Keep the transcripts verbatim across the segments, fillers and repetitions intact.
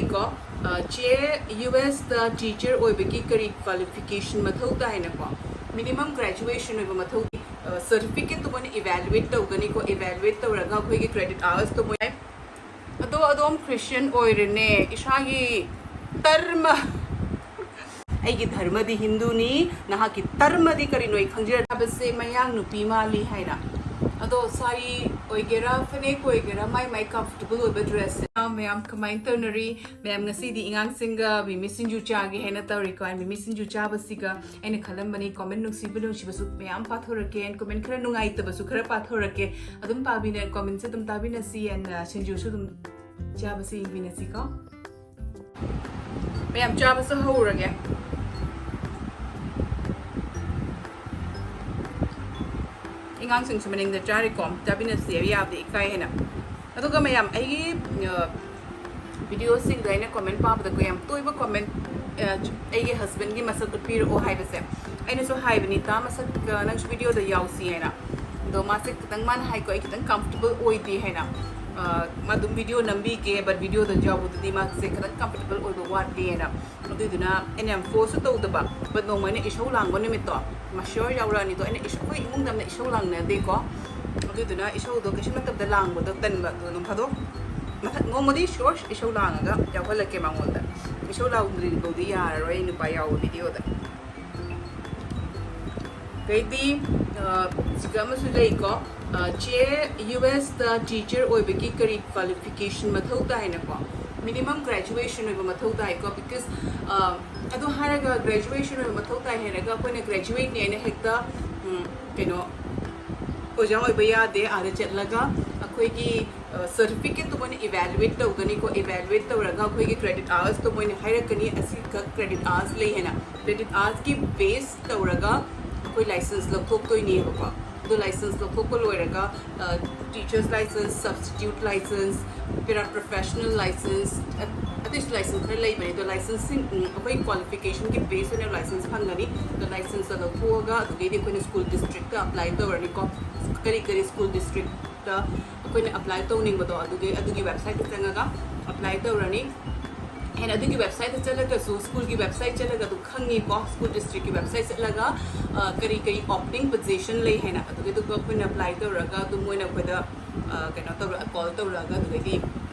ꯀꯣ, ꯑ, ꯆꯦ, ꯌꯨ ꯑꯦꯁꯇ ꯇꯤꯆꯔ ꯑꯣꯏꯕꯒꯤ ꯀꯔꯤ ꯀ꯭ꯋꯥꯂꯤꯐꯤꯀꯦꯁꯟ ꯃꯊꯧ ꯇꯥꯏꯅꯀꯣ? ꯃꯤꯅꯤꯃꯝ ꯒ꯭ꯔꯦꯖꯨꯑꯦꯁꯟ ꯑꯣꯏꯕ ꯃꯊꯧ, ꯑ, ꯁꯔꯇꯤꯐꯤꯀꯦꯠꯇꯨ ꯃꯣꯏꯅ ꯏꯚꯦꯂꯨꯑꯦꯠ ꯇꯧꯒꯅꯤꯀꯣ꯫ ꯏꯚꯦꯂꯨꯑꯦꯠ ꯇꯧꯔꯒ ꯑꯩꯈꯣꯏꯒꯤ ꯀ꯭ꯔꯦꯗꯤꯠ ꯑꯥꯋꯔꯁꯇꯣ ꯃꯣꯏ, ꯑꯗꯣ ꯑꯗꯣꯝ ꯈ꯭ꯔꯤꯁꯇꯤꯌꯟ ꯑꯣꯏꯔꯦꯅꯦ, ꯏꯁꯥꯒꯤ ꯙꯔꯃ, ꯑꯩꯒꯤ ꯙꯔꯃꯗꯤ ꯍꯤꯟꯗꯨꯅꯤ, ꯅꯍꯥꯛꯀꯤ ꯙꯔꯃꯗꯤ ꯀꯔꯤꯅꯣ ꯑꯩ ꯈꯪꯖꯔꯦ ꯍꯥꯏꯕꯁꯦ ꯃꯌꯥꯡ ꯅꯨꯄꯤ ꯃꯥꯜꯂꯤ ꯍꯥꯏꯅ꯫ ꯑꯗꯣ ꯁꯥꯔꯤ ꯑꯣꯏꯒꯦꯔꯥ, ꯐꯅꯦꯛ ꯑꯣꯏꯒꯦꯔꯥ, ꯃꯥꯏ ꯃꯥꯏ ꯀꯝꯐꯣꯔꯇꯦꯕꯜ ꯑꯣꯏꯕ ꯗ꯭ꯔꯦꯁꯁꯦ꯫ ꯃꯌꯥꯝ ꯀꯃꯥꯏꯅ ꯇꯧꯅꯔꯤ? ꯃꯌꯥꯝ ꯉꯁꯤꯗꯤ ꯑꯉꯥꯡꯁꯤꯡꯒ ꯃꯤꯃꯤ ꯁꯤꯡꯖꯨ ꯆꯥꯒꯦ ꯍꯥꯏꯅ ꯇꯧꯔꯤꯀꯣ꯫ ꯃꯤꯃꯤ ꯁꯤꯡꯖꯨ ꯆꯥꯕꯁꯤꯒ ꯑꯩꯅ ꯈꯜꯂꯝꯕꯅꯤ, ꯀꯣꯃꯦꯟ ꯅꯨꯡꯁꯤꯕ ꯅꯨꯡꯁꯤꯕꯁꯨ ꯃꯌꯥꯝ ꯄꯥꯊꯣꯔꯛꯀꯦ, ꯀꯣꯃꯦꯟ ꯈꯔ ꯅꯨꯡꯉꯥꯏꯇꯕꯁꯨ ꯈꯔ ꯄꯥꯊꯣꯔꯛꯀꯦ꯫ ꯑꯗꯨꯝ ꯄꯥꯕꯤꯅ-, ꯀꯣꯃꯦꯟꯁꯨ ꯑꯗꯨꯝ ꯇꯥꯕꯤꯅꯁꯤ, and, ꯑ, ꯁꯤꯡꯖꯨꯁꯨ ꯑꯗꯨꯝ ꯆꯥꯕꯁꯦ ꯌꯦꯡꯕꯤꯅꯁꯤꯀꯣ꯫ ꯃꯌꯥꯝ ꯆꯥꯕꯁꯨ ꯍꯧꯔꯒꯦ꯫ ꯑꯉꯥꯡꯁꯤꯡꯁꯨ ꯃꯅꯤꯡꯗ ꯆꯥꯔꯤꯀꯣ, ꯆꯥꯕꯤꯅꯁꯤ, ꯌꯥꯕꯗꯤ ꯏꯀꯥꯏ ꯍꯥꯏꯅ꯫ ꯑꯗꯨꯒ ꯃꯌꯥꯝ ꯑꯩꯒꯤ, ꯑ, ꯚꯤꯗꯤꯑꯣꯁꯤꯡꯗ ꯑꯩꯅ ꯀꯣꯃꯦꯟ ꯄꯥꯕꯗꯀꯣ, ꯌꯥꯝ ꯇꯣꯏꯕ ꯀꯣꯃꯦꯟ, ꯑ, ꯑꯩꯒꯤ ꯍꯁꯕꯦꯟꯒꯤ ꯃꯁꯛ ꯎꯠꯄꯤꯔꯛꯑꯣ ꯍꯥꯏꯕꯁꯦ꯫ ꯑꯩꯅꯁꯨ ꯍꯥꯏꯕꯅꯤ, "ꯇꯥ, ꯃꯁꯛ, ꯑ, ꯅꯪꯁꯨ ꯚꯤꯗꯤꯑꯣꯗ ꯌꯥꯎꯁꯤ" ꯍꯥꯏꯅ꯫ ꯑꯗꯣ ꯃꯥꯁꯦ ꯈꯤꯇꯪ, ꯃꯥꯅ ꯍꯥꯏꯀꯣ, "ꯑꯩ ꯈꯤꯇꯪ ꯀꯝꯐꯣꯔꯇꯦꯕꯜ ꯑꯣꯏꯗꯦ" ꯍꯥꯏꯅ꯫ ꯑ, ꯃꯥ ꯑꯗꯨꯝ ꯚꯤꯗꯤꯑꯣ ꯅꯝꯕꯤꯒꯦ, but ꯚꯤꯗꯤꯑꯣꯗ ꯌꯥꯎꯕꯗꯨꯗꯤ ꯃꯥꯁꯦ ꯈꯤꯇꯪ ꯀꯝꯐꯣꯔꯇꯦꯕꯜ ꯑꯣꯏꯕ ꯋꯥꯠꯂꯦꯅ꯫ ꯑꯗꯨꯏꯗꯨꯅ ꯑꯩꯅ ꯌꯥꯝ ꯐꯣꯔꯁꯁꯨ ꯇꯧꯗꯕ, but ꯅꯣꯡꯃ ꯑꯩꯅ ꯏꯁꯧ ꯂꯥꯡꯕ ꯅꯨꯃꯤꯠꯇꯣ, ꯃꯥ ꯁꯤꯌꯣꯔ ꯌꯥꯎꯔꯛꯑꯅꯤꯗꯣ꯫ ꯑꯩꯅ ꯏꯁꯧ, ꯑꯩꯈꯣꯏ ꯏꯃꯨꯡꯗ ꯌꯥꯝꯅ ꯏꯁꯧ ꯂꯥꯡꯅꯗꯦꯀꯣ, ꯑꯗꯨꯏꯗꯨꯅ ꯏꯁꯧꯗꯣ ꯀꯩꯁꯨ ꯅꯠꯇꯕꯗ ꯂꯥꯡꯕꯗꯣ ꯇꯟꯕ꯫ ꯑꯗꯣ ꯅꯣꯡ ꯐꯥꯗꯣꯛ ꯃꯊꯪ ꯅꯣꯡꯃꯗꯤ ꯁꯤꯌꯣꯔ ꯏꯁꯧ ꯂꯥꯡꯉꯒ ꯌꯥꯎꯍꯜꯂꯛꯀꯦ ꯃꯉꯣꯟꯗ꯫ ꯏꯁꯧ ꯂꯥꯡꯗ꯭ꯔꯤꯐꯥꯎꯗꯤ ꯌꯥꯔꯔꯣꯏ ꯑꯩ ꯅꯨꯄꯥ ꯌꯥꯎꯕ ꯚꯤꯗꯤꯑꯣꯗ꯫ ꯑꯗꯩꯗꯤ, ꯑ, ꯁꯤꯗ ꯑꯃꯁꯨ ꯂꯩꯀꯣ, ꯑ, ꯆꯦ, ꯌꯨ ꯑꯦꯁꯇ ꯇꯤꯆꯔ ꯑꯣꯏꯕꯒꯤ ꯀꯔꯤ ꯀ꯭ꯋꯥꯂꯤꯐꯤꯀꯦꯁꯟ ꯃꯊꯧ ꯇꯥꯏꯅꯀꯣ? ꯃꯤꯅꯤꯃꯝ ꯒ꯭ꯔꯦꯖꯨꯑꯦꯁꯟ ꯑꯣꯏꯕ ꯃꯊꯧ ꯇꯥꯏꯀꯣ, because, ꯑ, ꯑꯗꯨ ꯍꯥꯏꯔꯒ ꯒ꯭ꯔꯦꯖꯨꯑꯦꯁꯟ ꯑꯣꯏꯕ ꯃꯊꯧ ꯇꯥꯏ ꯍꯥꯏꯔꯒ ꯑꯩꯈꯣꯏꯅ ꯒ꯭ꯔꯦꯖꯨꯑꯦꯠꯅꯦꯅ ꯍꯦꯛꯇ, ꯎꯝ, ꯀꯩꯅꯣ, ꯑꯣꯖꯥ ꯑꯣꯏꯕ ꯌꯥꯗꯦ꯫ ꯑꯥꯗ ꯆꯠꯂꯒ ꯑꯩꯈꯣꯏꯒꯤ, ꯑ, ꯁꯔꯇꯤꯐꯤꯀꯦꯠꯇꯨ ꯃꯣꯏꯅ ꯏꯚꯦꯂꯨꯑꯦꯠ ꯇꯧꯒꯅꯤꯀꯣ꯫ ꯏꯚꯦꯂꯨꯑꯦꯠ ꯇꯧꯔꯒ ꯑꯩꯈꯣꯏꯒꯤ ꯀ꯭ꯔꯦꯗꯤꯠ ꯑꯥꯋꯔꯁꯇꯣ ꯃꯣꯏꯅ ꯍꯥꯏꯔꯛꯀꯅꯤ, ꯑꯁꯤꯈꯛ ꯀ꯭ꯔꯦꯗꯤꯠ ꯑꯥꯋꯔꯁ ꯂꯩ ꯍꯥꯏꯅ꯫ ꯀ꯭ꯔꯦꯗꯤꯠ ꯑꯥꯋꯔꯁꯀꯤ ꯕꯦꯁ ꯇꯧꯔꯒ ꯑꯩꯈꯣꯏ ꯂꯥꯏꯁꯦꯟꯁ ꯂꯧꯊꯣꯛꯇꯣꯏꯅꯦꯕꯀꯣ꯫ ꯑꯗꯣ ꯂꯥꯏꯁꯦꯟꯁ ꯂꯧꯊꯣꯛꯄ ꯂꯣꯏꯔꯒ, uh, teachers licence, substitute licence, para professional licence, uh-, ꯑꯇꯩꯁꯨ ꯂꯥꯏꯁꯦꯟꯁ ꯈꯔ ꯂꯩꯕꯅꯦ꯫ ꯑꯗꯣ ꯂꯥꯏꯁꯦꯟꯁꯁꯤꯡ, ꯎꯝ, ꯑꯩꯈꯣꯏ ꯀ꯭ꯋꯥꯂꯤꯐꯤꯀꯦꯁꯟꯒꯤ ꯕꯦꯁ ꯑꯣꯏꯅ ꯂꯥꯏꯁꯦꯟꯁ ꯐꯪꯒꯅꯤ꯫ ꯑꯗꯣ ꯂꯥꯏꯁꯦꯟꯁꯇ ꯂꯧꯊꯣꯛꯑꯒ ꯑꯗꯨꯗꯒꯤꯗꯤ ꯑꯩꯈꯣꯏꯅ ꯁ꯭ꯀꯨꯜ ꯗꯤꯁꯇ꯭ꯔꯤꯛꯇ ꯑꯦꯄ꯭ꯂꯥꯏ ꯇꯧꯔꯅꯤꯀꯣ꯫ ꯀꯔꯤ ꯀꯔꯤ ꯁ꯭ꯀꯨꯜ ꯗꯤꯁꯇ꯭ꯔꯤꯛꯇ ꯑꯩꯈꯣꯏꯅ ꯑꯦꯄ꯭ꯂꯥꯏ ꯇꯧꯅꯤꯡꯕꯗꯣ ꯑꯗꯨꯒꯤ, ꯑꯗꯨꯒꯤ ꯋꯦꯕꯁꯥꯏꯠꯇ ꯆꯪꯉꯒ ꯑꯦꯄ꯭ꯂꯥꯏ ꯇꯧꯔꯅꯤ꯫ ꯍꯦꯟꯅ ꯑꯗꯨꯒꯤ ꯋꯦꯕꯁꯥꯏꯠꯇ ꯆꯠꯂꯒꯁꯨ, ꯁ꯭ꯀꯨꯜꯒꯤ ꯋꯦꯕꯁꯥꯏꯠ ꯆꯠꯂꯒ ꯑꯗꯨꯝ ꯈꯪꯉꯤꯀꯣ, ꯁ꯭ꯀꯨꯜ ꯗꯤꯁꯇ꯭ꯔꯤꯛꯀꯤ ꯋꯦꯕꯁꯥꯏꯠ ꯆꯠꯂꯒ ꯑ, ꯀꯔꯤ ꯀꯔꯤ ꯑꯣꯄꯅꯤꯡ ꯄꯣꯖꯤꯁꯟ ꯂꯩ ꯍꯥꯏꯅ, ꯑꯗꯨꯒꯤꯗꯨꯒ ꯑꯩꯈꯣꯏꯅ ꯑꯦꯄ꯭ꯂꯥꯏ ꯇꯧꯔꯒ ꯑꯗꯨꯝ ꯃꯣꯏꯅ ꯑꯩꯈꯣꯏꯗ ꯑ, ꯀꯩꯅꯣ ꯇꯧꯔ ꯀꯣꯜ ꯇꯧꯔꯛꯑꯒ ꯑꯗꯨꯗꯒꯤ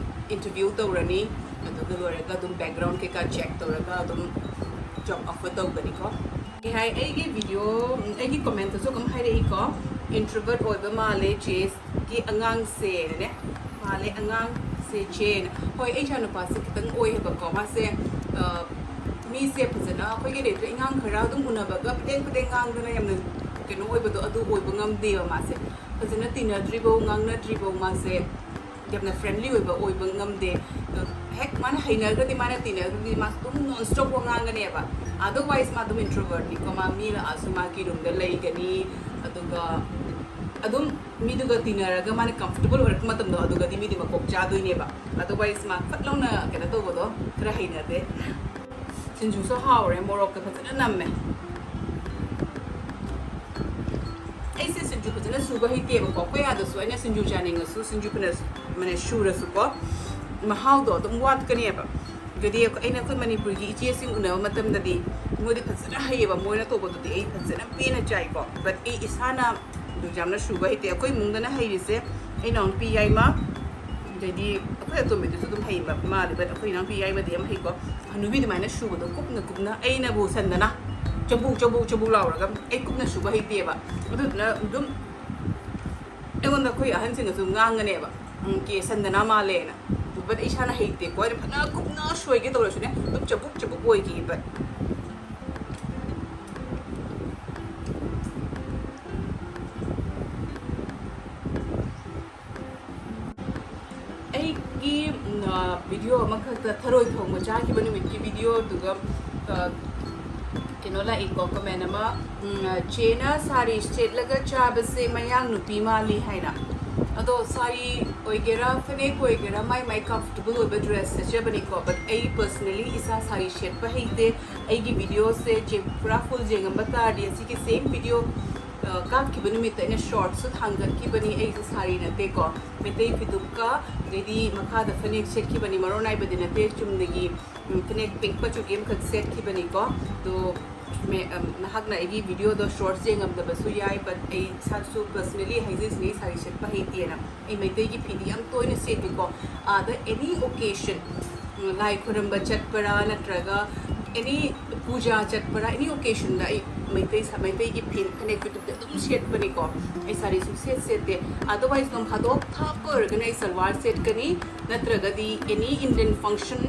ꯏꯟꯇꯔꯚ꯭ꯌꯨ ꯇꯧꯔꯅꯤ꯫ ꯑꯗꯨꯒ ꯂꯣꯏꯔꯒ ꯑꯗꯨꯝ ꯕꯦꯛꯒ꯭ꯔꯥꯎꯟ ꯀꯩꯀꯥ ꯆꯦꯛ ꯇꯧꯔꯒ ꯑꯗꯨꯝ ꯖꯣꯕ ꯑꯣꯐꯔ ꯇꯧꯒꯅꯤꯀꯣ꯫ ꯀꯩ ꯍꯥꯏ, ꯑꯩꯒꯤ ꯚꯤꯗꯤꯑꯣ, ꯑꯩꯒꯤ ꯀꯣꯃꯦꯟꯇꯁꯨ ꯑꯗꯨꯝ ꯍꯥꯏꯔꯛꯏꯀꯣ, "ꯏꯟꯇ꯭ꯔꯣꯚꯔꯠ ꯑꯣꯏꯕ ꯃꯥꯜꯂꯦ ꯆꯦꯒꯤ ꯑꯉꯥꯡꯁꯦꯅꯅꯦ", ꯃꯥꯜꯂꯦ ꯑꯉꯥꯡꯁꯦ ꯆꯦꯅ꯫ ꯍꯣꯏ, ꯑꯩ ꯏꯆꯥꯅꯨꯄꯥꯁꯦ ꯈꯤꯇꯪ ꯑꯣꯏꯌꯦꯕꯀꯣ, ꯃꯥꯁꯦ ꯑ, ꯃꯤꯁꯦ ꯐꯖꯅ ꯑꯩꯈꯣꯏꯒꯤ ꯂꯩꯇ꯭ꯔꯦ, ꯑꯉꯥꯡ ꯈꯔ ꯑꯗꯨꯝ ꯎꯅꯕꯒ ꯐꯤꯗꯦꯡ ꯐꯤꯗꯦꯡ ꯉꯥꯡꯗꯅ ꯌꯥꯝꯅ ꯀꯩꯅꯣ ꯑꯣꯏꯕꯗꯣ, ꯑꯗꯨ ꯑꯣꯏꯕ ꯉꯝꯗꯦꯕ ꯃꯥꯁꯦ꯫ ꯐꯖꯅ ꯇꯤꯟꯅꯗ꯭ꯔꯤꯕꯧ, ꯉꯥꯡꯅꯗ꯭ꯔꯤꯕꯧ ꯃꯥꯁꯦ ꯌꯥꯝꯅ ꯐ꯭ꯔꯦꯟꯂꯤ ꯑꯣꯏꯕ ꯑꯣꯏꯕ ꯉꯝꯗꯦ꯫ ꯑꯗꯣ ꯍꯦꯛ ꯃꯥꯅ ꯍꯩꯅꯔꯒꯗꯤ, ꯃꯥꯅ ꯇꯤꯟꯅꯔꯒꯗꯤ ꯃꯥ ꯑꯗꯨꯝ ꯅꯣꯟ ꯁ꯭ꯇꯣꯞ ꯋꯥ ꯉꯥꯡꯒꯅꯦꯕ꯫ ꯑꯗꯔꯋꯥꯏꯁ ꯃꯥ ꯑꯗꯨꯝ ꯏꯟꯇ꯭ꯔꯣꯚꯔꯠꯅꯤꯀꯣ꯫ ꯃꯥ ꯃꯤ ꯂꯥꯛꯑꯁꯨ ꯃꯥꯒꯤ ꯔꯨꯝꯗ ꯂꯩꯒꯅꯤ, ꯑꯗꯨꯒ ꯑꯗꯨꯝ ꯃꯤꯗꯨꯒ ꯇꯤꯟꯅꯔꯒ ꯃꯥꯅ ꯀꯝꯐꯣꯔꯇꯦꯕꯜ ꯑꯣꯏꯔꯛꯄ ꯃꯇꯝꯗꯣ, ꯑꯗꯨꯒꯗꯤ ꯃꯤꯗꯤ ꯃꯀꯣꯛ ꯆꯥꯗꯣꯏꯅꯦꯕ꯫ ꯑꯗꯔꯋꯥꯏꯁ ꯃꯥ ꯐꯠ ꯂꯥꯎꯅ ꯀꯩꯅꯣ ꯇꯧꯕꯗꯣ ꯈꯔ ꯍꯩꯅꯗꯦ꯫ ꯁꯤꯡꯖꯨꯁꯨ ꯍꯥꯎꯔꯦ, ꯃꯣꯔꯣꯛꯀ ꯐꯖꯅ ꯅꯝꯃꯦ꯫ ꯑꯩꯁꯦ ꯁꯤꯡꯖꯨ ꯐꯖꯅ ꯁꯨꯕ ꯍꯩꯇꯦꯕꯀꯣ꯫ ꯑꯩꯈꯣꯏ ꯑꯥꯗꯁꯨ ꯑꯩꯅ ꯁꯤꯡꯖꯨ ꯆꯥꯅꯤꯡꯉꯁꯨ, ꯁꯤꯡꯖꯨ ꯐꯅ ꯃꯅꯦ ꯁꯨꯔꯁꯨꯀꯣ, ꯃꯍꯥꯎꯗꯣ ꯑꯗꯨꯝ ꯋꯥꯠꯀꯅꯦꯕ꯫ ꯑꯗꯨꯗꯤ ꯑꯩꯈꯣꯏ, ꯑꯩꯅ ꯑꯩꯈꯣꯏ ꯃꯅꯤꯄꯨꯔꯒꯤ ꯏꯆꯦꯁꯤꯡ ꯎꯅꯕ ꯃꯇꯝꯗꯗꯤ ꯃꯣꯏꯗꯤ ꯐꯖꯅ ꯍꯩꯌꯦꯕ, ꯃꯣꯏꯅ ꯇꯧꯕꯗꯨꯗꯤ ꯑꯩ ꯐꯖꯅ ꯄꯦꯟꯅ ꯆꯥꯏꯀꯣ꯫ ꯕꯠ ꯑꯩ ꯏꯁꯥꯅ ꯑꯗꯨ ꯌꯥꯝꯅ ꯁꯨꯕ ꯍꯩꯇꯦ꯫ ꯑꯩꯈꯣꯏ ꯏꯃꯨꯡꯗꯅ ꯍꯩꯔꯤꯁꯦ ꯑꯩ ꯏꯅꯥꯎꯅꯨꯄꯤ ꯌꯥꯏꯃ, ꯑꯗꯩꯗꯤ ꯑꯩꯈꯣꯏ ꯑꯇꯣꯝꯕꯤꯗꯨꯁꯨ ꯑꯗꯨꯝ ꯍꯩꯕ ꯃꯥꯜꯂꯦ, ꯕꯠ ꯑꯩꯈꯣꯏ ꯏꯅꯥꯎꯄꯤ ꯌꯥꯏꯃꯗꯤ ꯌꯥꯝ ꯍꯩꯀꯣ꯫ ꯍꯅꯨꯕꯤ ꯑꯗꯨꯃꯥꯏꯅ ꯁꯨꯕꯗꯣ ꯀꯨꯞꯅ ꯀꯨꯞꯅ, ꯑꯩꯅꯕꯨ ꯁꯟꯗꯅ ꯆꯕꯨꯛ ꯆꯕꯨꯛ ꯆꯕꯨꯛ ꯂꯥꯎꯔꯒ ꯑꯩ ꯀꯨꯞꯅ ꯁꯨꯕ ꯍꯩꯇꯦꯕ꯫ ꯑꯗꯨꯗꯨꯅ ꯑꯗꯨꯝ ꯑꯩꯉꯣꯟꯗ ꯑꯩꯈꯣꯏ ꯑꯍꯟꯁꯤꯡꯅꯁꯨ ꯉꯥꯡꯒꯅꯦꯕ, "ꯎꯝ, ꯀꯦ ꯁꯟꯗꯅ ꯃꯥꯜꯂꯦꯅ"꯫ ꯕꯠ ꯑꯩ ꯏꯁꯥꯅ ꯍꯩꯇꯦꯀꯣ꯫ ꯑꯩꯅ ꯐꯅ ꯀꯨꯞꯅ ꯁꯣꯏꯒꯦ ꯇꯧꯔꯁꯨꯅꯦ, ꯑꯗꯨꯝ ꯆꯕꯨꯛ ꯆꯕꯨꯛ ꯑꯣꯏꯈꯤ꯫ ꯕꯠ ꯑꯩꯒꯤ, ꯎꯝ, ꯑ, ꯚꯤꯗꯤꯑꯣ ꯑꯃꯈꯛꯇ, ꯊꯔꯣꯏ ꯊꯣꯡꯕ ꯆꯥꯈꯤꯕ ꯅꯨꯃꯤꯠꯀꯤ ꯚꯤꯗꯤꯑꯣꯗꯨꯒ, ꯑ, ꯀꯩꯅꯣ ꯂꯥꯛꯏꯀꯣ, ꯀꯃꯦꯟ ꯑꯃ, ꯎꯝ, "ꯆꯦꯅ ꯁꯥꯔꯤ ꯁꯦꯠꯂꯒ ꯆꯥꯕꯁꯦ ꯃꯌꯥꯡ ꯅꯨꯄꯤ ꯃꯥꯜꯂꯤ" ꯍꯥꯏꯅ꯫ ꯑꯗꯣ ꯁꯥꯔꯤ ꯑꯣꯏꯒꯦꯔꯥ, ꯐꯅꯦꯛ ꯑꯣꯏꯒꯦꯔꯥ, ꯃꯥꯏ ꯃꯥꯏ ꯀꯝꯐꯣꯔꯇꯦꯕꯜ ꯑꯣꯏꯕ ꯗ꯭ꯔꯦꯁ ꯁꯦꯠꯆꯕꯅꯤꯀꯣ꯫ ꯕꯠ ꯑꯩ ꯄꯔꯁꯅꯦꯂꯤ ꯏꯁꯥ ꯁꯥꯔꯤ ꯁꯦꯠꯄ ꯍꯩꯇꯦ꯫ ꯑꯩꯒꯤ ꯚꯤꯗꯤꯑꯣꯁꯦ ꯆꯦ-, ꯄꯨꯔꯥ ꯐꯨꯜ ꯌꯦꯡꯉꯝꯕ ꯇꯥꯔꯗꯤ, ꯑꯁꯤꯒꯤ ꯁꯦꯝ ꯚꯤꯗꯤꯑꯣ ꯑ, ꯀꯥꯞꯈꯤꯕ ꯅꯨꯃꯤꯠꯇ ꯑꯩꯅ ꯁꯣꯔꯠꯁꯨ ꯊꯥꯡꯒꯠꯈꯤꯕꯅꯤ꯫ ꯑꯩꯁꯦ ꯁꯥꯔꯤ ꯅꯠꯇꯦꯀꯣ, ꯃꯩꯇꯩ ꯐꯤꯗꯨꯞꯀ, ꯑꯗꯩꯗꯤ ꯃꯈꯥꯗ ꯐꯅꯦꯛ ꯁꯦꯠꯈꯤꯕꯅꯤ꯫ ꯃꯔꯣꯟ ꯅꯥꯏꯕꯗꯤ ꯅꯠꯇꯦ, ꯆꯨꯝꯅꯒꯤ, ꯎꯝ, ꯐꯅꯦꯛ ꯄꯤꯡꯛ ꯃꯆꯨꯒꯤ ꯑꯃꯈꯛ ꯁꯦꯠꯈꯤꯕꯅꯤꯀꯣ꯫ ꯑꯗꯣ ꯃꯦ-, ꯑꯝ, ꯅꯍꯥꯛꯅ ꯑꯩꯒꯤ ꯚꯤꯗꯤꯑꯣꯗꯣ ꯁꯣꯔꯠꯁ ꯌꯦꯡꯉꯝꯗꯕꯁꯨ ꯌꯥꯏ, but ꯑꯩ ꯏꯁꯥꯁꯨ ꯄꯔꯁꯅꯦꯂꯤ ꯍꯥꯏꯖꯩꯁꯤꯅꯦ, ꯑꯩ ꯁꯥꯔꯤ ꯁꯦꯠꯄ ꯍꯩꯇꯦꯅ꯫ ꯑꯩ ꯃꯩꯇꯩꯒꯤ ꯐꯤꯗꯤ ꯌꯥꯝ ꯇꯣꯏꯅ ꯁꯦꯠꯂꯤꯀꯣ꯫ ꯑꯥꯗ ꯑꯦꯅꯤ ꯑꯣꯀꯦꯖꯟ, ꯂꯥꯏ ꯈꯨꯔꯨꯝꯕ ꯆꯠꯄꯔꯥ ꯅꯠꯇ꯭ꯔꯒ ꯑꯦꯅꯤ ꯄꯨꯖꯥ ꯆꯠꯄꯔꯥ, ꯑꯦꯅꯤ ꯑꯣꯀꯦꯖꯟꯗ ꯑꯩ ꯃꯩꯇꯩ ꯁꯥ-, ꯃꯩꯇꯩꯒꯤ ꯐꯤ ꯐꯅꯦꯛ ꯐꯤꯗꯨꯝꯗꯤ ꯑꯗꯨꯝ ꯁꯦꯠꯄꯅꯤꯀꯣ꯫ ꯑꯩ ꯁꯥꯔꯤ ꯁꯨꯡꯁꯦꯠ ꯁꯦꯠꯇꯦ꯫ Otherwise ꯅꯣꯡ ꯐꯥꯗꯣꯛ ꯊꯥꯞꯄ ꯑꯣꯏꯔꯒꯅ ꯑꯩ ꯁꯜꯋꯥꯔ ꯁꯦꯠꯀꯅꯤ, ꯅꯠꯇ꯭ꯔꯒꯗꯤ ꯑꯦꯅꯤ ꯏꯟꯗꯤꯌꯟ ꯐꯪꯁꯟ,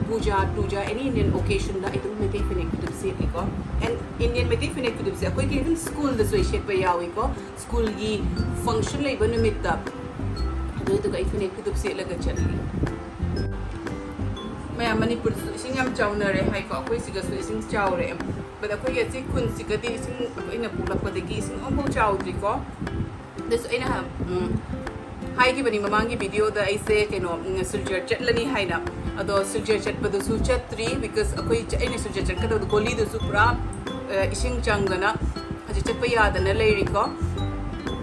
ꯄꯨꯖꯥ ꯇꯨꯖꯥ, ꯑꯦꯅꯤ ꯏꯟꯗꯤꯌꯟ ꯑꯣꯀꯦꯖꯟꯗ ꯑꯩ ꯑꯗꯨꯝ ꯃꯩꯇꯩ ꯐꯅꯦꯛ ꯐꯤꯗꯨꯝ ꯁꯦꯠꯂꯤꯀꯣ꯫ ꯑꯦꯟ ꯏꯟꯗꯤꯌꯟ ꯃꯩꯇꯩ ꯐꯅꯦꯛ ꯐꯤꯗꯨꯝꯁꯦ ꯑꯩꯈꯣꯏꯒꯤ ꯑꯗꯨꯝ ꯁ꯭ꯀꯨꯜꯗꯁꯨ ꯑꯩ ꯁꯦꯠꯄ ꯌꯥꯎꯏꯀꯣ꯫ ꯁ꯭ꯀꯨꯜꯒꯤ ꯐꯪꯁꯟ ꯂꯩꯕ ꯅꯨꯃꯤꯠꯇ ꯑꯗꯨꯏꯗꯨꯒ ꯑꯩ ꯐꯅꯦꯛ ꯐꯤꯗꯨꯝ ꯁꯦꯠꯂꯒ ꯆꯠꯂꯤ꯫ ꯃꯌꯥꯝ, ꯃꯅꯤꯄꯨꯔꯗꯁꯨ ꯏꯁꯤꯡ ꯌꯥꯝ ꯆꯥꯎꯅꯔꯦ ꯍꯥꯏꯀꯣ, ꯑꯩꯈꯣꯏ ꯁꯤꯒꯁꯨ ꯏꯁꯤꯡ ꯆꯥꯎꯔꯦ꯫ But ꯑꯩꯈꯣꯏꯒꯤ ꯑꯁꯤ ꯈꯨꯟꯁꯤꯒꯗꯤ ꯏꯁꯤꯡ ꯑꯩꯅ ꯄꯣꯛꯂꯛꯄꯗꯒꯤ ꯏꯁꯤꯡ ꯑꯃꯐꯥꯎ ꯆꯥꯎꯗ꯭ꯔꯤꯀꯣ꯫ ꯑꯗꯨꯁꯨ ꯑꯩꯅ ꯍ-, ꯎꯝ, ꯍꯥꯏꯈꯤꯕꯅꯤ ꯃꯃꯥꯡꯒꯤ ꯚꯤꯗꯤꯑꯣꯗ ꯑꯩꯁꯦ ꯀꯩꯅꯣ, ꯎꯝ, ꯁꯤꯜꯆꯔ ꯆꯠꯂꯅꯤ ꯍꯥꯏꯅ꯫ ꯑꯗꯣ ꯁꯤꯜꯆꯔ ꯆꯠꯄꯗꯨꯁꯨ ꯆꯠꯇ꯭ꯔꯤ, because ꯑꯩꯈꯣꯏ ꯆ-, ꯑꯩꯅ ꯁꯤꯜꯆꯔ ꯆꯠꯀꯗꯕꯗꯣ ꯒꯣꯂꯤꯗꯨꯁꯨ ꯄꯨꯔꯥ, ꯑ, ꯏꯁꯤꯡ ꯆꯪꯗꯅ ꯍꯧꯖꯤꯛ ꯆꯠꯄ ꯌꯥꯗꯅ ꯂꯩꯔꯤꯀꯣ꯫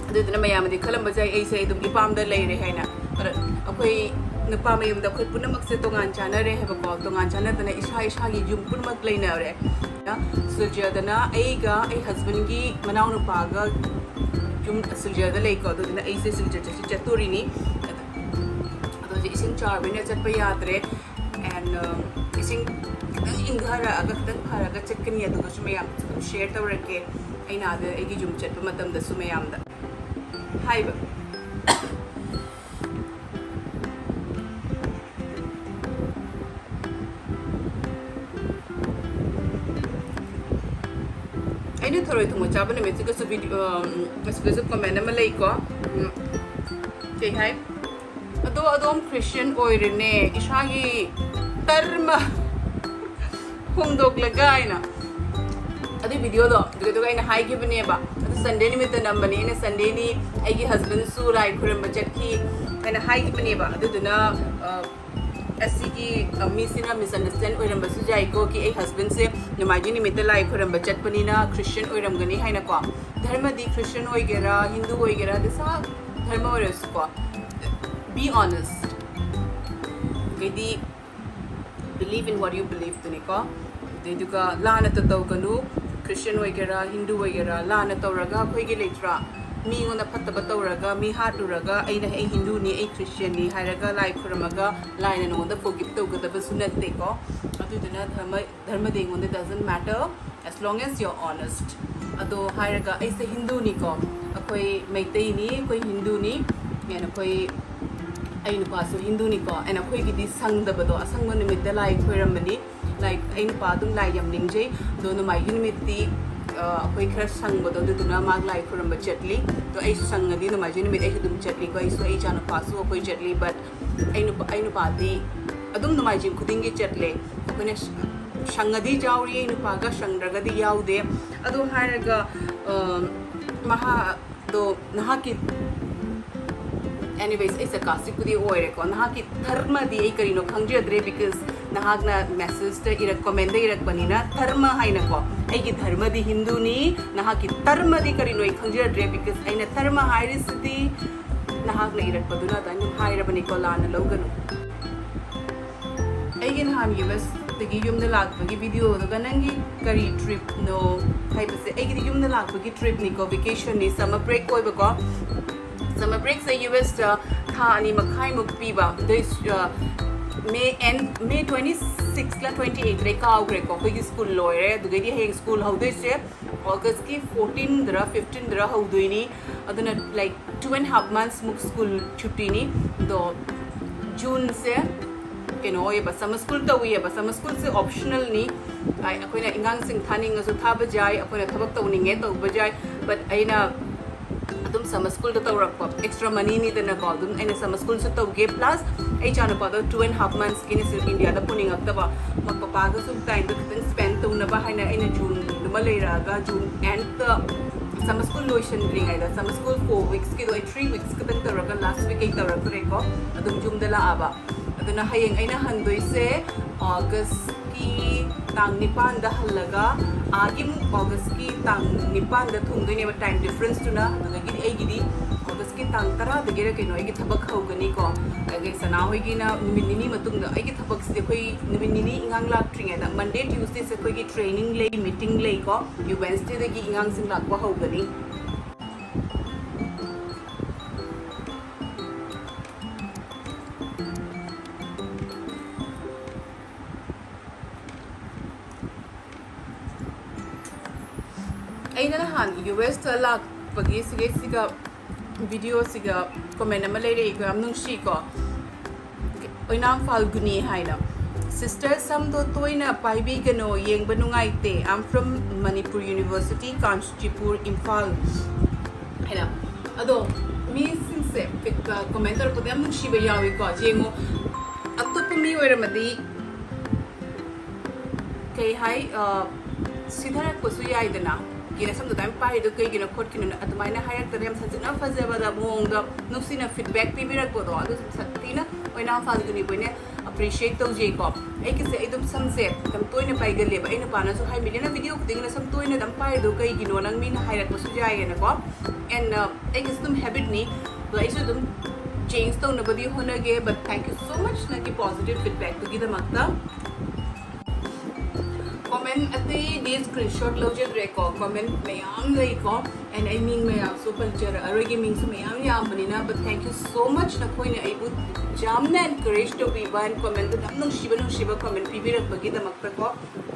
ꯑꯗꯨꯗꯨꯅ ꯃꯌꯥꯝꯅꯗꯤ ꯈꯜꯂꯝꯕꯁꯨ ꯌꯥꯏ ꯑꯩꯁꯦ ꯑꯗꯨꯝ ꯏꯄꯥꯝꯗ ꯂꯩꯔꯦ ꯍꯥꯏꯅ꯫ ꯑꯗ ꯑꯩꯈꯣꯏ ꯅꯨꯄꯥ ꯃꯌꯨꯝꯗ ꯑꯩꯈꯣꯏ ꯄꯨꯝꯅꯃꯛꯁꯦ ꯇꯣꯉꯥꯟ ꯆꯥꯅꯔꯦ ꯍꯥꯏꯕꯀꯣ, ꯇꯣꯉꯥꯟ ꯆꯥꯅꯗꯅ ꯏꯁꯥ ꯏꯁꯥꯒꯤ ꯌꯨꯝ ꯄꯨꯝꯅꯃꯛ ꯂꯩꯅꯔꯦ꯫ ꯁꯤꯜꯆꯔꯗꯅ ꯑꯩꯒ ꯑꯩ ꯍꯁꯕꯦꯟꯒꯤ ꯃꯅꯥꯎꯅꯨꯄꯥꯒ ꯌꯨꯝ ꯁꯤꯜꯆꯔꯗ ꯂꯩꯀꯣ, ꯑꯗꯨꯗꯨꯅ ꯑꯩꯁꯦ ꯁꯤꯜꯆꯔ ꯆꯠꯁꯤ ꯆꯠꯇꯣꯔꯤꯅꯤ꯫ ꯑꯗꯣ ꯍꯧꯖꯤꯛ ꯏꯁꯤꯡ ꯆꯥꯎꯔꯕꯅꯤꯅ ꯆꯠꯄ ꯌꯥꯗ꯭ꯔꯦ꯫ And, um, ꯏꯁꯤꯡ ꯈꯤꯇꯪ ꯏꯪꯊꯔꯛꯑꯒ, ꯈꯤꯇꯪ ꯐꯔꯒ ꯆꯠꯀꯅꯤ, ꯑꯗꯨꯒꯁꯨ ꯃꯌꯥꯝꯗꯁꯨ ꯑꯗꯨꯝ ꯁꯤꯌꯔ ꯇꯧꯔꯛꯀꯦ꯫ ꯑꯩꯅ ꯑꯥꯗ ꯑꯩꯒꯤ ꯌꯨꯝ ꯆꯠꯄ ꯃꯇꯝꯗꯁꯨ ꯃꯌꯥꯝꯗ ꯍꯥꯏꯕ꯫ ꯑꯩꯅ ꯊꯔꯣꯏ ꯊꯣꯡꯕ ꯆꯥꯕ ꯅꯨꯃꯤꯠꯁꯤꯒꯁꯨ ꯚꯤꯗꯤꯑꯣ, ꯑꯁꯤꯗꯁꯨ ꯀꯃꯦꯟ ꯑꯃ ꯂꯩꯀꯣ꯫ ꯎꯝ, ꯀꯩ ꯍꯥꯏ? "ꯑꯗꯣ ꯑꯗꯣꯝ ꯈ꯭ꯔꯤꯁꯇꯤꯌꯟ ꯑꯣꯏꯔꯦꯅꯦ, ꯏꯁꯥꯒꯤ ꯇꯔꯃ ꯍꯣꯡꯗꯣꯛꯂꯒ" ꯍꯥꯏꯅ꯫ ꯑꯗꯨꯏ ꯚꯤꯗꯤꯑꯣꯗꯣ ꯑꯗꯨꯗꯨꯒ ꯑꯩꯅ ꯍꯥꯏꯈꯤꯕꯅꯦꯕ꯫ ꯑꯗꯨ ꯁꯟꯗꯦ ꯅꯨꯃꯤꯠꯇ ꯅꯝꯕꯅꯦ꯫ ꯑꯩꯅ ꯁꯟꯗꯦꯅꯤ, ꯑꯩꯒꯤ ꯍꯁꯕꯦꯟꯁꯨ ꯂꯥꯏ ꯈꯨꯔꯨꯝꯕ ꯆꯠꯈꯤ ꯍꯥꯏꯅ ꯍꯥꯏꯈꯤꯕꯅꯦꯕ꯫ ꯑꯗꯨꯗꯨꯅ, ꯑ, ꯑꯁꯤꯒꯤ ꯑ, ꯃꯤꯁꯤꯅ ꯃꯤꯁꯑꯟꯗꯔꯁꯇꯦꯟ ꯑꯣꯏꯔꯝꯕꯁꯨ ꯌꯥꯏꯀꯣ, ꯀꯤ ꯑꯩ ꯍꯁꯕꯦꯟꯁꯦ ꯅꯣꯡꯃꯥꯏꯖꯤꯡ ꯅꯨꯃꯤꯠꯇ ꯂꯥꯏ ꯈꯣꯏꯔꯝꯕ ꯆꯠꯄꯅꯤꯅ ꯈ꯭ꯔꯤꯁꯇꯤꯌꯟ ꯑꯣꯏꯔꯝꯒꯅꯤ ꯍꯥꯏꯅꯀꯣ꯫ ꯙꯔꯃꯗꯤ ꯈ꯭ꯔꯤꯁꯇꯤꯌꯟ ꯑꯣꯏꯒꯦꯔꯥ, ꯍꯤꯟꯗꯨ ꯑꯣꯏꯒꯦꯔꯥ, ꯗꯁꯥ ꯙꯔꯃ ꯑꯣꯏꯔꯁꯨꯀꯣ, be honest꯫ ꯀꯩꯗꯤ believe in what you believe ꯇꯨꯅꯤꯀꯣ꯫ ꯑꯗꯨꯗꯨꯒ ꯂꯥꯟꯅ ꯇꯧꯒꯅꯨ꯫ ꯈ꯭ꯔꯤꯁꯇꯤꯌꯟ ꯑꯣꯏꯒꯦꯔꯥ, ꯍꯤꯟꯗꯨ ꯑꯣꯏꯒꯦꯔꯥ, ꯂꯥꯟꯅ ꯇꯧꯔꯒ ꯑꯩꯈꯣꯏꯒꯤ ꯂꯩꯇ꯭ꯔꯥ, ꯃꯤꯉꯣꯟꯗ ꯐꯠꯇꯕ ꯇꯧꯔꯒ, ꯃꯤ ꯍꯥꯠꯂꯨꯔꯒ, "ꯑꯩꯅ, ꯑꯩ ꯍꯤꯟꯗꯨꯅꯤ, ꯑꯩ ꯈ꯭ꯔꯤꯁꯇꯤꯌꯟꯅꯤ" ꯍꯥꯏꯔꯒ ꯂꯥꯏ ꯈꯨꯔꯨꯝꯃꯒ ꯂꯥꯏꯅ ꯅꯉꯣꯟꯗ forgive ꯇꯧꯒꯗꯕꯁꯨ ꯅꯠꯇꯦꯀꯣ꯫ ꯑꯗꯨꯗꯨꯅ ꯙꯔꯃ, ꯙꯔꯃꯗꯤ ꯑꯩꯉꯣꯟꯗ doesn't matter as long as you're honest꯫ ꯑꯗꯣ ꯍꯥꯏꯔꯒ ꯑꯩꯁꯦ ꯍꯤꯟꯗꯨꯅꯤꯀꯣ, ꯑꯩꯈꯣꯏ ꯃꯩꯇꯩꯅꯤ, ꯑꯩꯈꯣꯏ ꯍꯤꯟꯗꯨꯅꯤ, and ꯑꯩꯈꯣꯏ, ꯑꯩ ꯅꯨꯄꯥꯁꯨ ꯍꯤꯟꯗꯨꯅꯤꯀꯣ, and ꯑꯩꯈꯣꯏꯒꯤꯗꯤ ꯁꯪꯗꯕꯗꯣ, ꯑꯁꯪꯕ ꯅꯨꯃꯤꯠꯇ ꯂꯥꯏ ꯈꯣꯏꯔꯝꯕꯅꯤ꯫ ꯂꯥꯏ, ꯑꯩ ꯅꯨꯄꯥ ꯑꯗꯨꯝ ꯂꯥꯏ ꯌꯥꯝ ꯅꯤꯡꯖꯩ꯫ ꯑꯗꯣ ꯅꯣꯡꯃꯥꯏꯖꯤꯡ ꯅꯨꯃꯤꯠꯇꯤ, ꯑ, ꯑꯩꯈꯣꯏ ꯈꯔ ꯁꯪꯕꯗꯣ, ꯑꯗꯨꯗꯨꯅ ꯃꯥ ꯂꯥꯏ ꯈꯨꯔꯨꯝꯕ ꯆꯠꯂꯤ꯫ ꯑꯗꯣ ꯑꯩꯁꯨ ꯁꯪꯉꯗꯤ ꯅꯣꯡꯃꯥꯏꯖꯤꯡ ꯅꯨꯃꯤꯠ ꯑꯩꯁꯨ ꯑꯗꯨꯝ ꯆꯠꯂꯤꯀꯣ, ꯑꯩꯁꯨ, ꯑꯩ ꯏꯆꯥꯅꯨꯄꯥꯁꯨ ꯑꯩꯈꯣꯏ ꯆꯠꯂꯤ꯫ But ꯑꯩ ꯅꯨꯄꯥ, ꯑꯩ ꯅꯨꯄꯥꯗꯤ ꯑꯗꯨꯝ ꯅꯣꯡꯃꯥꯏꯖꯤꯡ ꯈꯨꯗꯤꯡꯒꯤ ꯆꯠꯂꯦ꯫ ꯑꯩꯈꯣꯏꯅ ꯁ-, ꯁꯪꯉꯗꯤ ꯌꯥꯎꯔꯤ, ꯑꯩ ꯅꯨꯄꯥꯒ ꯁꯪꯗ꯭ꯔꯒꯗꯤ ꯌꯥꯎꯗꯦ꯫ ꯑꯗꯣ ꯍꯥꯏꯔꯒ, ꯑ, ꯃꯍꯥ-, ꯑꯗꯣ ꯅꯍꯥꯛꯀꯤ, anyways, ꯑꯩ ꯁꯔꯀꯥꯁꯇꯤꯛꯄꯨꯗꯤ ꯑꯣꯏꯔꯦꯀꯣ꯫ ꯅꯍꯥꯛꯀꯤ ꯙꯔꯃꯗꯤ ꯑꯩ ꯀꯔꯤꯅꯣ ꯈꯪꯖꯗ꯭ꯔꯦ, because ꯅꯍꯥꯛꯅ ꯃꯦꯁꯦꯖꯇ ꯏꯔꯛ-, ꯀꯃꯦꯟꯗ ꯏꯔꯛꯄꯅꯤꯅ ꯙꯔꯃ ꯍꯥꯏꯅꯀꯣ꯫ ꯑꯩꯒꯤ ꯙꯔꯃꯗꯤ ꯍꯤꯟꯗꯨꯅꯤ, ꯅꯍꯥꯛꯀꯤ ꯙꯔꯃꯗꯤ ꯀꯔꯤꯅꯣ ꯑꯩ ꯈꯪꯖꯗ꯭ꯔꯦ, because ꯑꯩꯅ ꯙꯔꯃ ꯍꯥꯏꯔꯤꯁꯤꯗꯤ ꯅꯍꯥꯛꯅ ꯏꯔꯛꯄꯗꯨꯅ ꯑꯗꯨꯃꯥꯏꯅ ꯑꯗꯨꯝ ꯍꯥꯏꯔꯕꯅꯤꯀꯣ, ꯂꯥꯟꯅ ꯂꯧꯒꯅꯨ꯫ ꯑꯩꯒꯤ ꯅꯍꯥꯟ ꯌꯨ ꯑꯦꯁꯇꯒꯤ ꯌꯨꯝꯗ ꯂꯥꯛꯄꯒꯤ ꯚꯤꯗꯤꯑꯣꯗꯨꯒ ꯅꯪꯒꯤ ꯀꯔꯤ ꯇ꯭ꯔꯤꯞꯅꯣ ꯍꯥꯏꯕꯁꯦ, ꯑꯩꯒꯤꯗꯤ ꯌꯨꯝꯗ ꯂꯥꯛꯄꯒꯤ ꯇ꯭ꯔꯤꯞꯅꯤꯀꯣ, ꯚꯦꯀꯦꯁꯟꯅꯤ, ꯁꯝꯃꯔ ꯕ꯭ꯔꯦꯛ ꯑꯣꯏꯕꯀꯣ꯫ ꯁꯝꯃꯔ ꯕ꯭ꯔꯦꯛꯁꯦ ꯌꯨ ꯑꯦꯁꯇ ꯊꯥ ꯑꯅꯤ ꯃꯈꯥꯏꯃꯨꯛ ꯄꯤꯕ, ꯑꯗꯨꯏ, ꯑ, ꯃꯦ ꯑꯦꯟ, ꯃꯦ ꯇ꯭ꯋꯦꯟꯇꯤ ꯁꯤꯛꯁꯂ ꯇ꯭ꯋꯦꯟꯇꯤ ꯑꯩꯠꯂ ꯀꯥꯎꯈ꯭ꯔꯦꯀꯣ꯫ ꯑꯩꯈꯣꯏꯒꯤ ꯁ꯭ꯀꯨꯜ ꯂꯣꯏꯔꯦ, ꯑꯗꯨꯗꯩꯗꯤ ꯍꯌꯦꯡ ꯁ꯭ꯀꯨꯜ ꯍꯧꯗꯣꯏꯁꯦ ꯑꯣꯒꯁꯀꯤ ꯐꯣꯔꯇꯤꯟꯗꯔ ꯐꯤꯐꯇꯤꯟꯗꯔ ꯍꯧꯗꯣꯏꯅꯤ꯫ ꯑꯗꯨꯅ, like, two and half months ꯃꯨꯛ ꯁ꯭ꯀꯨꯜ ꯁꯨꯇꯤꯅꯤ꯫ ꯑꯗꯣ ꯖꯨꯟꯁꯦ ꯀꯩꯅꯣ ꯑꯣꯏꯌꯦꯕ, ꯁꯝꯃꯔ ꯁ꯭ꯀꯨꯜ ꯇꯧꯏꯌꯦꯕ꯫ ꯁꯝꯃꯔ ꯁ꯭ꯀꯨꯜꯁꯦ ꯑꯣꯞꯁꯅꯦꯜꯅꯤ꯫ ꯑꯩ-, ꯑꯩꯈꯣꯏꯅ ꯑꯉꯥꯡꯁꯤꯡ ꯊꯥꯅꯤꯡꯉꯁꯨ ꯊꯥꯕ ꯌꯥꯏ, ꯑꯩꯈꯣꯏꯅ ꯊꯕꯛ ꯇꯧꯅꯤꯡꯉꯦ ꯇꯧꯕ ꯌꯥꯏ꯫ But ꯑꯩꯅ ꯑꯗꯨꯝ ꯁꯝꯃꯔ ꯁ꯭ꯀꯨꯜꯗ ꯇꯧꯔꯛꯄ ꯑꯦꯛꯁꯇ꯭ꯔꯥ ꯃꯅꯤꯅꯤꯗꯅꯀꯣ, ꯑꯗꯨꯝ ꯑꯩꯅ ꯁꯝꯃꯔ ꯁ꯭ꯀꯨꯜꯁꯨ ꯇꯧꯒꯦ, ꯄ꯭ꯂꯁ ꯑꯩ ꯏꯆꯥꯅꯨꯄꯥꯗꯣ two and half monthsꯀꯤꯅ ꯁꯤ ꯏꯟꯗꯤꯌꯥꯗ ꯄꯨꯅꯤꯡꯉꯛꯇꯕ, ꯃ-, ꯄꯄꯥꯒꯁꯨ ꯇꯥꯏꯝꯗꯣ ꯈꯤꯇꯪ ꯁ꯭ꯄꯦꯟ ꯇꯧꯅꯕ ꯍꯥꯏꯅ ꯑꯩꯅ ꯖꯨꯟꯗꯨꯃ ꯂꯩꯔꯛꯑꯒ, ꯖꯨꯟ ꯑꯦꯟꯗ ꯁꯝꯃꯔ ꯁ꯭ꯀꯨꯜ ꯂꯣꯏꯁꯤꯟꯗ꯭ꯔꯤꯉꯩꯗ, ꯁꯝꯃꯔ ꯁ꯭ꯀꯨꯜ ꯐꯣꯔ ꯋꯤꯛꯁꯀꯤꯗꯣ ꯑꯩ ꯊ꯭ꯔꯤ ꯋꯤꯛꯁ ꯈꯛꯇꯪ ꯇꯧꯔꯒ, ꯂꯥꯁ ꯋꯤꯛ ꯑꯩ ꯇꯧꯔꯛꯇ꯭ꯔꯦꯀꯣ, ꯑꯗꯨꯝ ꯌꯨꯝꯗ ꯂꯥꯛꯑꯕ꯫ ꯑꯗꯨꯅ ꯍꯌꯦꯡ ꯑꯩꯅ ꯍꯟꯗꯣꯏꯁꯦ ꯑꯣꯒꯁꯀꯤ ꯇꯥꯡ ꯅꯤꯄꯥꯟꯗ ꯍꯜꯂꯒ, ꯑꯥꯒꯤ ꯑꯃꯨꯛ ꯑꯣꯒꯁꯀꯤ ꯇꯥꯡ ꯅꯤꯄꯥꯟꯗ ꯊꯨꯡꯗꯣꯏꯅꯦꯕ, ꯇꯥꯏꯝ ꯗꯤꯐ꯭ꯔꯦꯟꯁꯇꯨꯅ꯫ ꯑꯗꯨꯗꯒꯤꯗꯤ ꯑꯩꯒꯤꯗꯤ ꯑꯣꯒꯁꯀꯤ ꯇꯥꯡ ꯇꯔꯥꯗꯒꯤꯔ ꯀꯩꯅꯣ ꯑꯩꯒꯤ ꯊꯕꯛ ꯍꯧꯒꯅꯤꯀꯣ꯫ ꯑꯗꯒꯤ ꯁꯅꯥ ꯍꯣꯏꯒꯤꯅ ꯅꯨꯃꯤꯠ ꯅꯤꯅꯤ ꯃꯇꯨꯡꯗ, ꯑꯩꯒꯤ ꯊꯕꯛꯁꯤꯗꯤ ꯑꯩꯈꯣꯏ ꯅꯨꯃꯤꯠ ꯅꯤꯅꯤ ꯏꯉꯥꯡ ꯂꯥꯛꯇ꯭ꯔꯤꯉꯩꯗ, ꯃꯟꯗꯦ ꯇ꯭ꯌꯨꯁꯗꯦꯁꯦ ꯑꯩꯈꯣꯏꯒꯤ ꯇ꯭ꯔꯦꯅꯤꯡ ꯂꯩ, ꯃꯤꯇꯤꯡ ꯂꯩꯀꯣ꯫ ꯋꯦꯟꯁꯗꯦꯗꯒꯤ ꯏꯉꯥꯡꯁꯤꯡ ꯂꯥꯛꯄ ꯍꯧꯒꯅꯤ꯫ ꯑꯩꯅ ꯅꯍꯥꯟ ꯌꯨ ꯑꯦꯁꯇ ꯂꯥꯛꯄꯒꯤ ꯁꯤꯒꯤꯁꯤꯒ, ꯚꯤꯗꯤꯑꯣꯁꯤꯒ ꯀꯣꯃꯦꯟ ꯑꯃ ꯂꯩꯔꯛꯏꯀꯣ, ꯌꯥꯝ ꯅꯨꯡꯁꯤꯀꯣ꯫ ꯑꯣꯏꯅꯥꯝ ꯐꯥꯜꯒꯨꯅꯤ ꯍꯥꯏꯅ, "ꯁꯤꯁꯇꯔ, ꯁꯝꯗꯣ ꯇꯣꯏꯅ ꯄꯥꯏꯕꯤꯒꯅꯣ, ꯌꯦꯡꯕ ꯅꯨꯡꯉꯥꯏꯇꯦ꯫ I'm from Manipur University, Kanchipur, Imphal" ꯍꯥꯏꯅ꯫ ꯑꯗꯣ ꯃꯤꯁꯤꯡꯁꯦ ꯀꯣꯃꯦꯟ ꯇꯧꯔꯛꯄꯗ ꯌꯥꯝ ꯅꯨꯡꯁꯤꯕ ꯌꯥꯎꯏꯀꯣ꯫ ꯌꯦꯡꯉꯣ, ꯑꯇꯣꯞꯄ ꯃꯤ ꯑꯣꯏꯔꯝꯃꯗꯤ ꯀꯩ ꯍꯥꯏ, ꯑ, ꯁꯤꯊꯔꯛꯄꯁꯨ ꯌꯥꯏꯗꯅ, "ꯀꯦ, ꯅꯁꯝꯗꯣ ꯑꯗꯨꯃꯥꯏꯅ ꯄꯥꯏꯔꯤꯗꯣ ꯀꯩꯒꯤꯅꯣ ꯈꯣꯠꯀꯤꯅꯣꯅ?" ꯑꯗꯨꯃꯥꯏꯅ ꯍꯥꯏꯔꯛꯇꯅ ꯌꯥꯝ ꯁꯖꯠꯅ ꯐꯖꯕꯗ ꯃꯑꯣꯡꯗ ꯅꯨꯡꯁꯤꯅ ꯐꯤꯗꯕꯦꯛ ꯄꯤꯕꯤꯔꯛꯄꯗꯣ, ꯑꯗꯨꯁꯨ ꯁꯛꯊꯤꯅ ꯑꯣꯏꯅꯥꯝ ꯐꯥꯜꯒꯨꯅꯤꯕꯨ ꯑꯩꯅ ꯑꯦꯄ꯭ꯔꯤꯁꯤꯌꯦꯠ ꯇꯧꯖꯩꯀꯣ꯫ ꯑꯩꯒꯤꯁꯦ, ꯑꯩ ꯑꯗꯨꯝ ꯁꯝꯁꯦ ꯌꯥꯝ ꯇꯣꯏꯅ ꯄꯥꯏꯒꯜꯂꯦꯕ꯫ ꯑꯩ ꯅꯨꯄꯥꯅꯁꯨ ꯍꯥꯏ, "ꯃꯤꯂꯤꯅ ꯚꯤꯗꯤꯑꯣ ꯈꯨꯗꯤꯡꯒꯤ ꯅꯁꯝ ꯇꯣꯏꯅ ꯑꯗꯨꯝ ꯄꯥꯏꯔꯤꯗꯣ ꯀꯩꯒꯤꯅꯣ?" ꯅꯪ ꯃꯤꯅ ꯍꯥꯏꯔꯛꯄꯁꯨ ꯌꯥꯏꯌꯦꯅꯀꯣ꯫ ꯑꯦꯟ, ꯑ, ꯑꯩꯒꯤꯁꯨ ꯑꯗꯨꯝ ꯍꯦꯕꯤꯠꯅꯤ, ꯑꯗꯣ ꯑꯩꯁꯨ ꯑꯗꯨꯝ ꯆꯦꯟꯖ ꯇꯧꯅꯕꯗꯤ ꯍꯣꯠꯅꯒꯦ꯫ But thank you so much ꯅꯪꯒꯤ ꯄꯣꯖꯤꯇꯤꯚ ꯐꯤꯗꯕꯦꯛꯇꯨꯒꯤꯗꯃꯛꯇ꯫ ꯀꯣꯃꯦꯟ ꯑꯇꯩꯗꯤ ꯁ꯭ꯀ꯭ꯔꯤꯟꯁꯣꯠ ꯂꯧꯖꯗ꯭ꯔꯦꯀꯣ, ꯀꯣꯃꯦꯟ ꯃꯌꯥꯝ ꯂꯩꯀꯣ꯫ ꯑꯦꯟ ꯑꯩ ꯃꯤꯡ ꯃꯌꯥꯝꯁꯨ ꯄꯟꯖꯔꯛꯑꯔꯣꯏꯒꯦ, ꯃꯤꯡꯁꯨ ꯃꯌꯥꯝ ꯌꯥꯝꯕꯅꯤꯅ꯫ But thank you so much ꯅꯈꯣꯏꯅ ꯑꯩꯕꯨ ꯌꯥꯝꯅ ꯑꯦꯟꯀꯔꯦꯖ ꯇꯧꯕꯤꯕ, ꯑꯦꯟ ꯀꯣꯃꯦꯟꯗꯨ ꯌꯥꯝ ꯅꯨꯡꯁꯤꯕ ꯅꯨꯡꯁꯤꯕ comment ꯄꯤꯕꯤꯔꯛꯄꯒꯤꯗꯃꯛꯇꯀꯣ꯫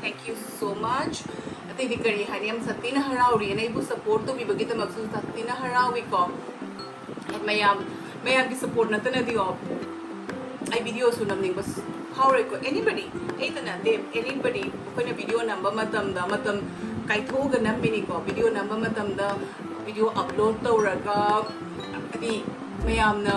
Thank you so much꯫ ꯑꯇꯩꯗꯤ ꯀꯔꯤ ꯍꯥꯏꯅꯤ, ꯌꯥꯝ ꯁꯥꯊꯤꯅ ꯍꯔꯥꯎꯔꯤ, ꯑꯦꯟ ꯑꯩꯕꯨ ꯁꯞꯄꯣꯔꯠ ꯇꯧꯕꯤꯕꯒꯤꯗꯃꯛꯁꯨ ꯁꯥꯊꯤꯅ ꯍꯔꯥꯎꯏꯀꯣ꯫ ꯃꯌꯥꯝ, ꯃꯌꯥꯝꯒꯤ ꯁꯞꯄꯣꯔꯠ ꯅꯠꯇꯅꯗꯤꯀꯣ, ꯑꯩ ꯚꯤꯗꯤꯑꯣꯁꯨ ꯅꯝꯅꯤꯡꯕ ꯐꯥꯎꯔꯣꯏꯀꯣ꯫ Anybody, ꯑꯩꯇ ꯅꯠꯇꯦ, anybody, ꯑꯩꯈꯣꯏꯅ ꯚꯤꯗꯤꯑꯣ ꯅꯝꯕ ꯃꯇꯝꯗ, ꯃꯇꯝ ꯀꯥꯏꯊꯣꯛꯑꯒ ꯅꯝꯃꯤꯅꯤꯀꯣ꯫ ꯚꯤꯗꯤꯑꯣ ꯅꯝꯕ ꯃꯇꯝꯗ ꯚꯤꯗꯤꯑꯣ ꯑꯞꯂꯣꯗ ꯇꯧꯔꯒ, ꯍꯥꯏꯗꯤ, ꯃꯌꯥꯝꯅ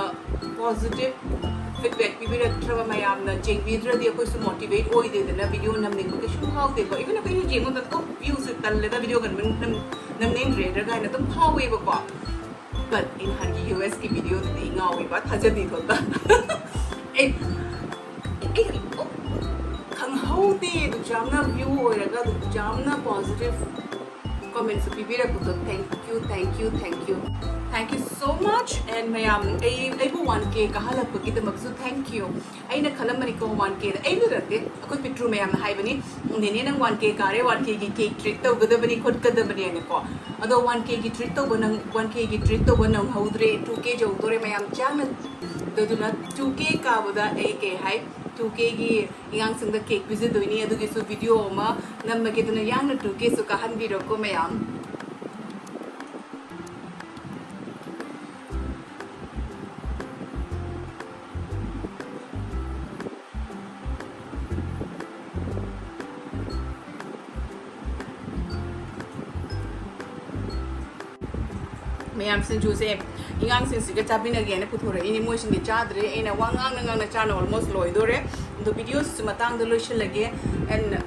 ꯄꯣꯖꯤꯇꯤꯚ ꯐꯤꯗꯕꯦꯛ ꯄꯤꯕꯤꯔꯛꯇ꯭ꯔꯕ, ꯃꯌꯥꯝꯅ ꯌꯦꯡꯕꯤꯗ꯭ꯔꯗꯤ ꯑꯩꯈꯣꯏꯁꯨ ꯃꯣꯇꯤꯚꯦꯠ ꯑꯣꯏꯗꯦꯗꯅ, ꯚꯤꯗꯤꯑꯣ ꯅꯝꯅꯤꯡꯕ ꯀꯩꯁꯨꯝ ꯐꯥꯎꯗꯦꯀꯣ꯫ Even ꯑꯩꯈꯣꯏꯅ ꯌꯦꯡꯕ ꯃꯇꯝꯗ, "ꯑꯣ, ꯚ꯭ꯌꯨꯁꯦ ꯇꯜꯂꯦꯗ, ꯚꯤꯗꯤꯑꯣꯒ ꯅꯝ-, ꯅꯝ-, ꯅꯝꯅꯤꯡꯗ꯭ꯔꯦꯗ" ꯀꯥꯏꯅ ꯑꯗꯨꯝ ꯐꯥꯎꯋꯦꯕꯀꯣ꯫ But ꯑꯩ ꯅꯍꯥꯟꯒꯤ ꯌꯨ ꯑꯦꯁꯀꯤ ꯚꯤꯗꯤꯑꯣꯗꯨꯗꯤ ꯉꯥꯎꯋꯦꯕ, ꯊꯥꯖꯗꯦ ꯊꯣꯛꯇ꯫ ꯑꯩ ꯑꯩ, ꯑꯣ, ꯈꯪꯍꯧꯗꯦ ꯑꯗꯨꯛ ꯌꯥꯝꯅ view ꯑꯣꯏꯔꯒ ꯑꯗꯨꯛ ꯌꯥꯝꯅ positive comments ꯄꯤꯕꯤꯔꯛꯄꯗꯣ꯫ Thank you, thank you, thank you, thank you so much. And ꯃꯌꯥꯝ, ꯑꯩ, ꯑꯩꯕꯨ one K ꯀꯥꯍꯜꯂꯛꯄꯒꯤꯗꯃꯛꯁꯨ thank you꯫ ꯑꯩꯅ ꯈꯜꯂꯝꯕꯅꯤꯀꯣ, one K ꯗ ꯑꯩꯅ ꯅꯠꯇꯦ, ꯑꯩꯈꯣꯏ ꯄꯤꯛꯇ꯭ꯔꯨ ꯃꯌꯥꯝꯅ ꯍꯥꯏꯕꯅꯤ, "ꯅꯦꯅꯦ, ꯅꯪ one K ꯀꯥꯔꯦ, one K ꯒꯤ cake treat ꯇꯧꯒꯗꯕꯅꯤ, ꯈꯣꯠꯀꯗꯕꯅꯤ" ꯍꯥꯏꯅꯀꯣ꯫ ꯑꯗꯣ one K ꯒꯤ treat ꯇꯧꯕ ꯅꯪ, one K ꯒꯤ treat ꯇꯧꯕ ꯅꯪꯍꯧꯗ꯭ꯔꯦ, two K ꯌꯧꯗꯣꯔꯦ ꯃꯌꯥꯝ ꯆꯥꯡꯅ꯫ ꯑꯗꯨꯗꯨꯅ two K ꯀꯥꯕꯗ ꯑꯩ ꯀꯩ ꯍꯥꯏ, two K ꯒꯤ ꯑꯉꯥꯡꯁꯤꯡꯗ cake ꯄꯤꯖꯗꯣꯏꯅꯤ, ꯑꯗꯨꯒꯤꯁꯨ video ꯑꯃ ꯅꯝꯃꯒꯦ꯫ ꯑꯗꯨꯅ ꯌꯥꯡꯅ two K ꯁꯨ ꯀꯥꯍꯟꯕꯤꯔꯣꯀꯣ ꯃꯌꯥꯝ꯫ ꯃꯌꯥꯝ, ꯁꯤꯡꯖꯨꯁꯦ ꯑꯉꯥꯡꯁꯤꯡꯁꯤꯒ ꯆꯥꯃꯤꯟꯅꯒꯦꯅ ꯄꯨꯊꯣꯔꯛꯏꯅꯤ꯫ ꯃꯣꯏꯁꯤꯡꯗꯤ ꯆꯥꯗ꯭ꯔꯦ꯫ ꯑꯩꯅ ꯋꯥ ꯉꯥꯡꯅ ꯉꯥꯡꯅ ꯆꯥꯅ almost ꯂꯣꯏꯗꯣꯔꯦ꯫ ꯑꯗꯣ video ꯁꯤꯁꯨ ꯃꯇꯥꯡꯗ ꯂꯣꯏꯁꯤꯜꯂꯒꯦ꯫ And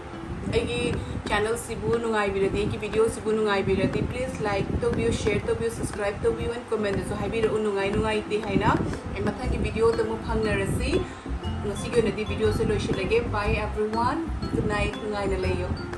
ꯑꯩꯒꯤ channel ꯁꯤꯕꯨ ꯅꯨꯡꯉꯥꯏꯕꯤꯔꯗꯤ, ꯑꯩꯒꯤ video ꯁꯤꯕꯨ ꯅꯨꯡꯉꯥꯏꯕꯤꯔꯗꯤ, please like ꯇꯧꯕꯤꯌꯨ, share ꯇꯧꯕꯤꯌꯨ, subscribe ꯇꯧꯕꯤꯌꯨ, and comment ꯁꯨ ꯍꯥꯏꯕꯤꯔꯛꯎ ꯅꯨꯡꯉꯥꯏ ꯅꯨꯡꯉꯥꯏꯇꯦ ꯍꯥꯏꯅ꯫ ꯑꯩ ꯃꯊꯪꯒꯤ video ꯗ ꯑꯃꯨꯛ ꯐꯪꯅꯔꯁꯤ꯫ ꯉꯁꯤꯒꯤ ꯑꯣꯏꯅꯗꯤ video ꯁꯦ ꯂꯣꯏꯁꯤꯜꯂꯒꯦ꯫ Bye everyone, good night, ꯅꯨꯡꯉꯥꯏꯅ ꯂꯩꯌꯨ꯫